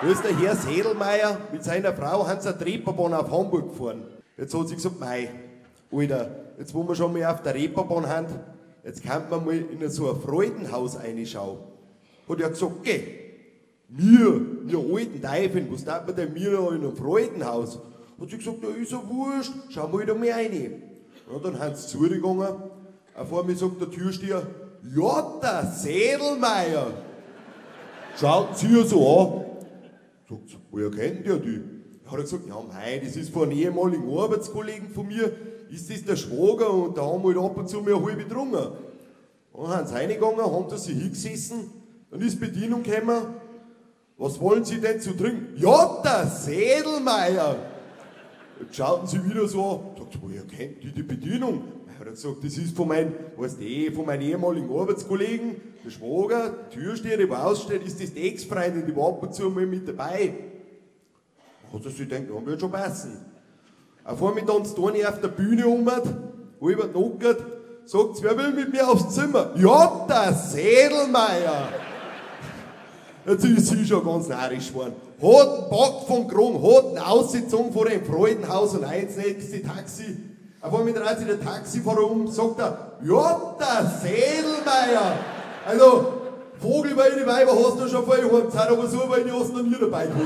Da ist der Herr Sedelmeier mit seiner Frau Hans der Reeperbahn auf Hamburg gefahren. Jetzt hat sie gesagt, mei, Alter, jetzt wo wir schon mal auf der Reeperbahn sind, jetzt kann man mal in so ein Freudenhaus reinschauen. Hat er gesagt, geh, mir alten Teufeln, was darf man denn mir da in einem Freudenhaus? Hat sie gesagt, ja, ist ja wurscht, schau mal da mal rein. Und dann sind sie zugegangen, auf einmal sagt der Türsteher, ja, der Sedelmeier. Schaut sie ja so an. Sagt, woher kennt der die? Hat er gesagt, ja mei, das ist von einem ehemaligen Arbeitskollegen von mir, ist das der Schwager und da haben wir halt ab und zu mal eine halbe getrunken. Und dann sind sie reingegangen, haben da sich hingesessen, dann ist die Bedienung gekommen, was wollen Sie denn zu trinken? Ja, der Sedelmeier! Jetzt schauten sie wieder so an, sagt, woher kennt die die Bedienung? Hat er gesagt, das ist von meinem, weißt du, von meinem ehemaligen Arbeitskollegen, der Schwager, Türsteher, der wo aussteht, ist das die Ex-Freundin, die war ab und zu mal mit dabei. Hat er sich gedacht, ja, wird schon passen. Auf einmal tanzt einer auf der Bühne um, halber knockert, sagt, wer will mit mir aufs Zimmer? Ja, der Sedelmeier! Jetzt ist sie schon ganz narrisch geworden. Hat einen Bock vom Kron, hat einen ausgezogen vor dem Freudenhaus und eins nächste Taxi. Auf einmal dreht sich der Taxifahrer um, sagt er, ja, der Sedelmeier! Also, Vogelweide Weiber hast du schon voll Heimzeit, aber so wenig hast du noch nie dabei gehabt.